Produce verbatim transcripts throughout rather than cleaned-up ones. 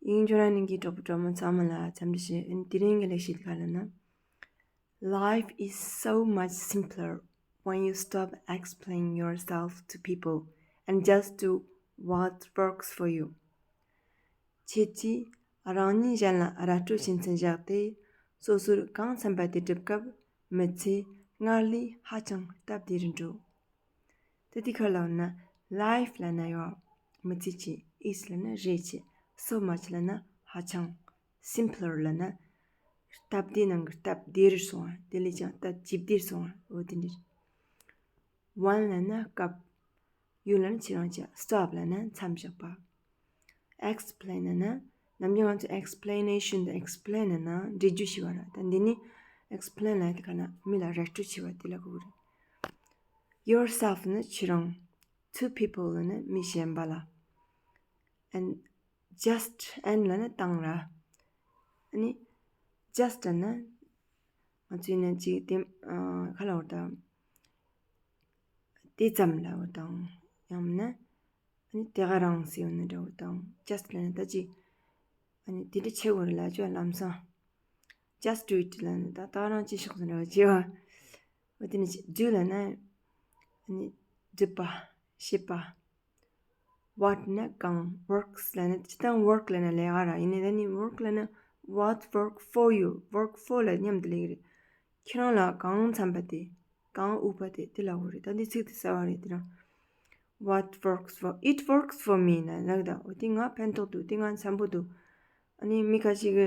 ཡིག་འབྱོར་ར་ནིང་གི་གྲོགས་པོ་གྲོགས་མོ་ཚང་མ་ལ་འཚམས་འདྲི་ཞུ། ཨ་ནི་དེ་རིང་གི་ལེགས་བཤད་ཁ་ལ་ན། Life is so much simpler when you stop explaining yourself to people and just do what works for you. ཁྱེད་ཀྱིས་རང་ཉིད་གཞན་ལ་ར་སྤྲོད་བྱེད་མཚམས་བཞག་སྟེ། སོ་སོར་གང་འཚམ་པ་དེ་སྒྲུབ་སྐབས་མི་ཚེ་སྔར་ལས་ཧ་ཅང་སྟབས་བདེ་རུ་འགྲོ། ད་དེ་ཁ་ལ་ན། Life ལ་ན་ཡོད། མི་ཚེ་ཆེ། Is ལ་ན་རེ་ཆེ། So much ལ་ན་ཧ་ཅང་། Simpler ལ་ན་སྟབས་བདེ་ནང་གི་སྟབས་བདེ་རུ་སོང་བ། དེ་ལས་ཀྱང་སྟབས་ཇེ་བདེ་རུ་སོང་བ། འོ་དེ་འདྲ། When ལ་ན་སྐབས། You ལ་ན་ཁྱེད་རང་ཅག Stop ལ་ན་མཚམས་བཞག་པ། Explain ལ་ན། ནམ་རྒྱུན་ང་ཚོ་explanation དང་explain ལ་ན་འགྲེལ་བརྗོད་ཞུ་བ་ར། ད་འདི་ནི་explain ལ་དེ་ག་ན་མི་ལ་ར་སྤྲོད་བྱེད་པ་དེ་ལ་གོ་གི་རེད། Yourself ནི་ཁྱེད་རང་། To people ནི་མི་གཞན་པ་ལ། And just and ལ་ནི་དང་ར། ཨ་ནི་just ལ་ནི་ང་ཚོས་ནི་ཅིག་དེ་ཨ་ག་ལ་འོ་ད། དེ་ཙམ་ལ་འོ་དང་། ཡང་མིན་ན་ཨ་ནི་དེ་ག་རང་ཟེར་ཡོང་ནི་འདྲ་འོ་དང་། Just ལ་ནི་ད་ཅིག་ཨ་ནི་དེ་འདྲ་ཆེ་བོ་རེད་ལ་ཅོ་ལམ་སང་། Just do it ལ་ནི་ད་ད་རང་ཅི་ཤོག་ཟེར་འདྲ་བ་ཅེ་བ། འོ་དེ་ནི་do ལ་ནི་ཨ་ནི་སྒྲུབ་པ། བྱེད་པ། What ན་གང་། Works ལ་ནི་སྤྱི་བཏང་work ལ་ནི་ལས་ཀ་ར། ཡིན་ནའི་ད་ནི་work ལ་ནི་what work for you, work for ལ་མཉམ་དུ་ལས་ཀྱི་རེད། ཁྱེད་རང་ལ་གང་འཚམ་པ་དེ། གང་འོས་པ་དེ་དེ་ལ་འོས་རེད། ད་འདི་ཚིག་དེ་གསལ་བ་རེད་དེ་རང་། What works for, it works for me ན་ལགས་ད། འོ་དེ་ང་ཕན་ཐོགས་འདུག་དེ་ང་འཚམ་པོ་འདུག་ཨ་ནི་མི་ཁ་ཤས་ཀྱི་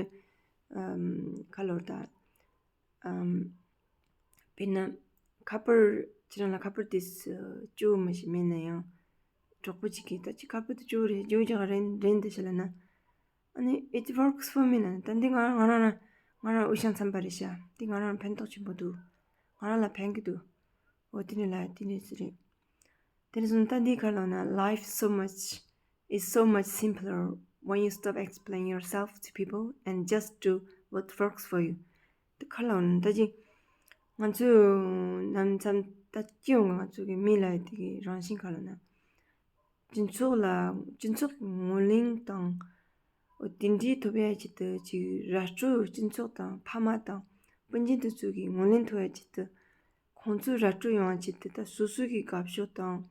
ཨམ་ཁ་ལོར་ད་ཨམ། དཔེར་ན་ཁ་པར་ཁྱེད་རང་ལ་ཁ་པར་དེ་སུ་སྐྱོ་བོ་མི་ཞིག་མེད་ན་ཡང་གྲོགས་པོ་གཅིག་གིས་ད་ཅི་ཁ་པར་དེ་སྐྱོ་བོ་རེད། སྐྱོ་བོ་རྒྱག་རན་རན་དེ་ཤི་ལ་ན། ཨ་ནི་it works for me ན་ད་འདི་ང་ང་རང་རང་ང་རང་འུ་ཤང་འཚམ་པ་རེད་ཤག་འདི་ང་རང་ཕན་ཐོགས་ཆེན་པོ་འདུག་ང་རང་ལ་ཕན་གི་འདུག་འོ་དེ་ནི་ལ་དེ་ནི་སུ་རེད། དེ་ནི་སོང་ད་འདི་ག་ལ་ན། Life so much is so much simpler when you stop explaining yourself to people and just do what works for you. དེ་ག་ལ་ན་ད་ཅི་ང་ཚོས་ནམ་མཚམས་ད་སྐྱེ་བོ་ང་ཚོ་གི་མི་ལ་དེ་གི་རང་བཞིན་ག་ལ་ན། སྤྱི་ཚོགས་ལ་སྤྱི་ཚོགས་ངོས་ལེན་དང་། འོ་དེ་འདྲའི་ཐོབ་ཡ་ཆེད་དུ་ཅིག་ར་སྤྲོད། སྤྱི་ཚོགས་དང་ཕ་མ་དང་སྤུན་མཆེད་དེ་ཚོ་གིས་ངོས་ལེན་ཐོབ་ཡ་ཆེད་དུ། ཁོང་ཚོས་ར་སྤྲོད་ཡོང་བ་ཆེད་དུ་ད་སོ་སོ་གི་དགའ་ཕྱོགས་དང་།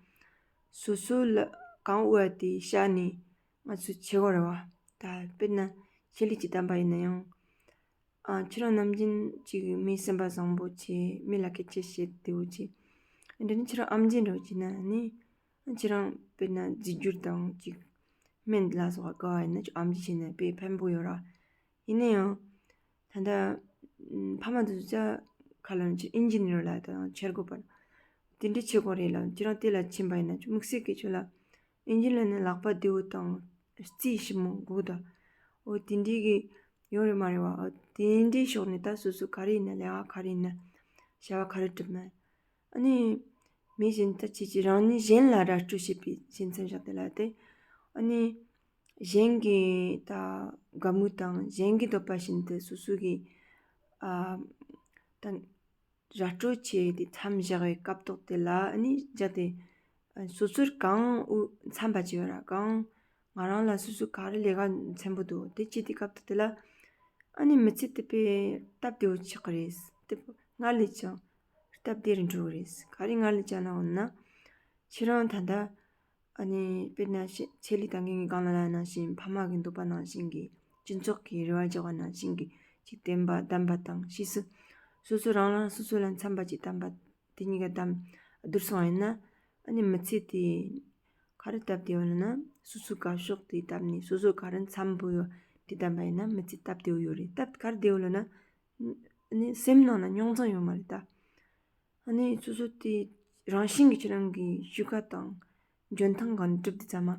སོ་སོ་ལ་གང་འོས་པ་དེ་བཤད་ནས་ང་ཚོས་བྱེད་དགོས་རེད་བ། ད་དཔེར་ན་ཆེད་ལས་ཀྱི་བདམས་པ་ཡིན་ན་ཡང་། ཨ་ཁྱེད་རང་ནམ་རྒྱུན་ཅིག་མི་སེམས་པ་བཟང་པོ་བྱེད། མི་ལ་སྐད་ཆ་བཤད་བདེ་བོ་བྱེད། འདི་ནི་ཁྱེད་རང་ཨེམ་ཆི་འདྲ་བོ་བྱེད་ན་ནི། ཁྱེད་རང་དཔེར་ན་རྫས་འགྱུར་དང་ཅིག་སྨན་ལ་སོགས་པ་དགའ་བ་ཡིན་ན་ཅིག་ཨེམ་ཆི་བྱེད་ན་དཔེ་ཕན་པོ་ཡོད་ར། ཡིན་ན་ཡང་། ད་ལྟ་ཕ་མ་དེ་ཚོ་ཅག་ཁ་ལ་ཅིག་ཨིན་ཇི་ནི་ཡར་ལ་དང་ཆེར་དགོས་པ། དེ་འདྲ་བྱེད་དགོས་རེད་ལ། ཁྱེད་རང་དེ་ལ་ཕྱིན་པ་ཡིན་ན་ཅིག་དམིགས་བསལ་གྱི་ཁྱོད་ལ། ཨིན་ཇི་ལ་ནི་ལག་པ་བདེ་བོ་དང་རྩིས་ཞིབ་མོ་དགོས་ད། འོ་དེ་འདྲའི་གི་ཡོད་རེད་མ་རེད་བ། འོ་དེ་འདྲའི་ཕྱོགས་ནས་ད་སོ་སོ་ག་རེ་ཡིན་ན་ལས་ཀ་ག་རེ་ཡིན་ན་བྱ་བ་ག་རེ་སྒྲུབ་ན། ཨ་ནི་མི་གཞན་ད་ཅི་ཅི་རང་ཉིད་གཞན་ལ་ར་སྤྲོད་བྱེད་པའི་བྱེད་མཚམས་བཞག་དེ་ལ་དེ། ཨ་ནི་གཞན་གྱི་ད་དགའ་མོས་དང་གཞན་གྱི་འདོད་པ་བཞིན་དུ་སོ་སོ་གི་ཨ་ད། ར་སྤྲོད་བྱས་ཏེ་མཚམས་བཞག་པའི་སྐབས་ཐོག་དེ་ལ་ནི་བཞག་སྟེ། སོ་སོར་གང་འོས་འཚམ་པ་ཅིག་ཡོད་ར། གང་ང་རང་ལ་སོ་སོ་ག་རེ་ལས་ཀ་འཚམ་པོ་འདུག་དེ་བྱས་ཏེ་སྐབས་ཐོག་དེ་ལ་ཨ་ནི་མི་ཚེ་དེ་དཔེ་སྟབས་བདེ་བོ་ཆགས་ཀྱི་རེད། དེ་སྔར་ལས་ཀྱང་སྟབས་བདེ་རུ་འགྲོ་གི་རེད། ག་རེ་སྔར་ལས་ཀྱང་ན་འོ་ན་ཁྱེད་རང་ད་ལྟ། ཨ་ནི་དཔེར་ན་ཆེད་ལས་ད་གིན་གྱི་སྒང་ལ་ལ་ནང་བཞིན་ཕ་མ་གི་འདོད་པ་ནང་བཞིན་གྱི་སྤྱི་ཚོགས་ཀྱི་རེ་བ་བཅོལ་བ་ནང་བཞིན་གྱི་ཅིག་བདམས་པ་བདམས་པ་དང་ཕྱིས་སུ་སོ་སོ་རང་རང་སོ་སོ་ལ་འཚམ་པ་ཅིག་བདམས་པ་དེ་གཉིས་ཀ་བདམས་བསྡུར་སོང་བ་ཡིན་ན། ཨ་ནི་མི་ཚེ་དེ་ག་རེ་སྟབས་བདེ་བ་ལ་ན་སོ་སོའི་དགའ་ཕྱོགས་དེ་བདམས་ནས་སོ་སོ་ག་རེ་འཚམ་པོ་ཡོད་དེ་བདམས་པ་ཡིན་ན་མི་ཚེ་སྟབས་བདེ་བོ་ཡོད་རེད། སྟབས་ག་རེ་བདེ་བོ་ལ་ན་ཨ་ནི་སེམས་ནང་ན་རྙོག་འཛིང་ཡོད་མ་རེད་ད། ཨ་ནི་སོ་སོ་དེ་རང་བཞིན་གྱིས་ཁྱེད་རང་གི་གཤིས་ཀ་དང་འཇོན་ཐང་གང་འགྲུབ་དུས་ཙམ་མ་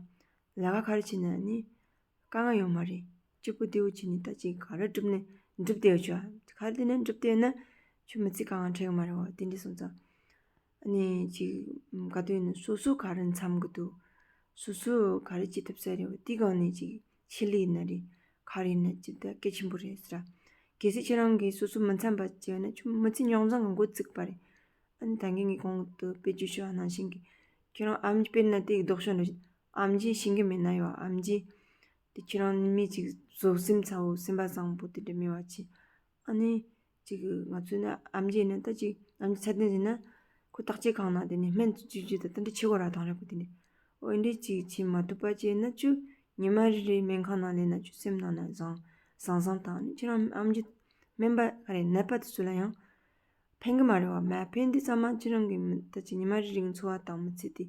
ལས་ཀ་ག་རེ་བྱས་ན་ནི་དཀའ་ངལ་ཡོད་མ་རེད། སྐྱིད་པོ་བདེ་བོ་བྱས་ནས་ད་ཅིག་ག་རེ་འགྲུབ་ནས་འགྲུབ་བསྡད་ཡོད་ཆོག་ག་རེ་བསྡད་ན་འགྲུབ་བསྡད་ན་ཁྱོད་མི་ཚེ་དཀའ་ངལ་འཕྲད་ཀྱི་མ་རེད་བ། དེ་འདྲ་སོང་ཙང་ཨ་ནི་ཅིག་ག་དུས་ཡིན་ན་སོ་སོ་ག་རེ་འཚམ་གི་འདུག་སོ་སོ་ག་རེ་བྱེད་ཐུབ་ས་རེད་བ། དེ་སྒང་ནས་ཅིག་ཆེད་ལས་ཡིན་ན་རེད། ག་རེ་ཡིན་ན་ཅིག་ད་གལ་ཆེན་པོ་རེད་ཟེར། གལ་སྲིད་ཁྱེད་རང་གིས་སོ་སོ་མི་འཚམ་པ་བྱས་ན་ཁྱོད་མི་ཚེ་རྙོག་འཛིང་གི་འགོ་བཙུགས་པ་རེད། ཨ་ནི་ད་གིན་གྱི་གོང་དུ་དཔེ་བརྗོད་ཞུ་བ་ནང་བཞིན་གྱི་ཁྱེད་རང་ཨེམ་ཆི་དཔེར་ན་དེ་གི་ལྡོག་ཕྱོགས་འགྲོ་བཞིན་ཨེམ་ཆི་ཤེས་ཀྱི་མེད་ན་ཡོད། ཨེམ་ཆི་ དེ་ཁྱེད་རང་མི་ཅིག་བཟོད་སེམས་ཚ་བོ་སེམས་པ་བཟང་པོ་དེ་འདྲ་མེད་པ་ཅིག་ཨ་ནི་ཅིག་ང་ཚོའི་ན་ཨམ་ཆི་ཡིན་ན་ད་ཅིག་ཨམ་ཆི་ཚད་ལྡན་ཡིན་ན་ཁོ་བརྟག་དཔྱད་ཁང་ནང་དེ་ནས་སྨན་བཅོས་བཅོས་དང་དེ་འདྲ་བྱེད་དགོས་ར་དང་རེད་གོ་དེ་ནས་འོ་འདྲ་ཅིག་བྱེད་མ་ཐུབ་པ་བྱས་ན་ཅུ་ཉི་མ་རེ་རེ་སྨན་ཁང་ནང་སླེབས་ན་ཅུ་སེམས་ནང་ན་བཟང་བཟང་བཟང་དང་ནི་ཁྱེད་རང་ཨམ་ཆི་སྨན་པ་ག་རེ་ནད་པ་དེ་ཚོ་ལ་ཡང་ཕན་གི་མ་རེད་བ། མ་ཕན་དེ་ཚང་མ་ཁྱེད་རང་གི་མི་ད་ཅི་ཉི་མ་རེ་རིང་འཚོ་བ་དང་མི་ཚེ་དེ་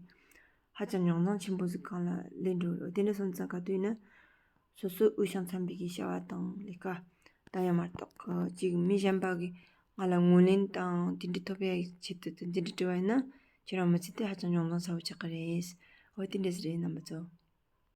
ཧ་ཅང་རྙོག་འཛིང་ཆེན་པོ་ཟིག་སྒང་ལ་སླེབས་འགྲོ་རེད། དེ་འདྲ་སོང་ཙང་ག་དུས་ན་སོ་སོའི་དབུས་ཤང་འཚམ་པའི་གི་བྱ་བ་དང་ལས་ཀ་ད་ཡང་མ་གཏོགས་ཅིག་མི་གཞན་པ་གི་ང་ལ་ངོས་ལེན་དང་དེ་འདྲ་ཐོབ་ཡ་ཆེད་དུ་དེ་འདྲ་བྲིས་པ་ཡིན་ན་ཁྱེད་རང་མི་ཚེ་དེ་ཧ་ཅང་རྙོག་འཛིང་ཚ་བོ་ཆགས་ཀྱི་རེད། འོ་དེ་འདྲ་ཟིག་རེད་རྣམ་པ་ཚོ།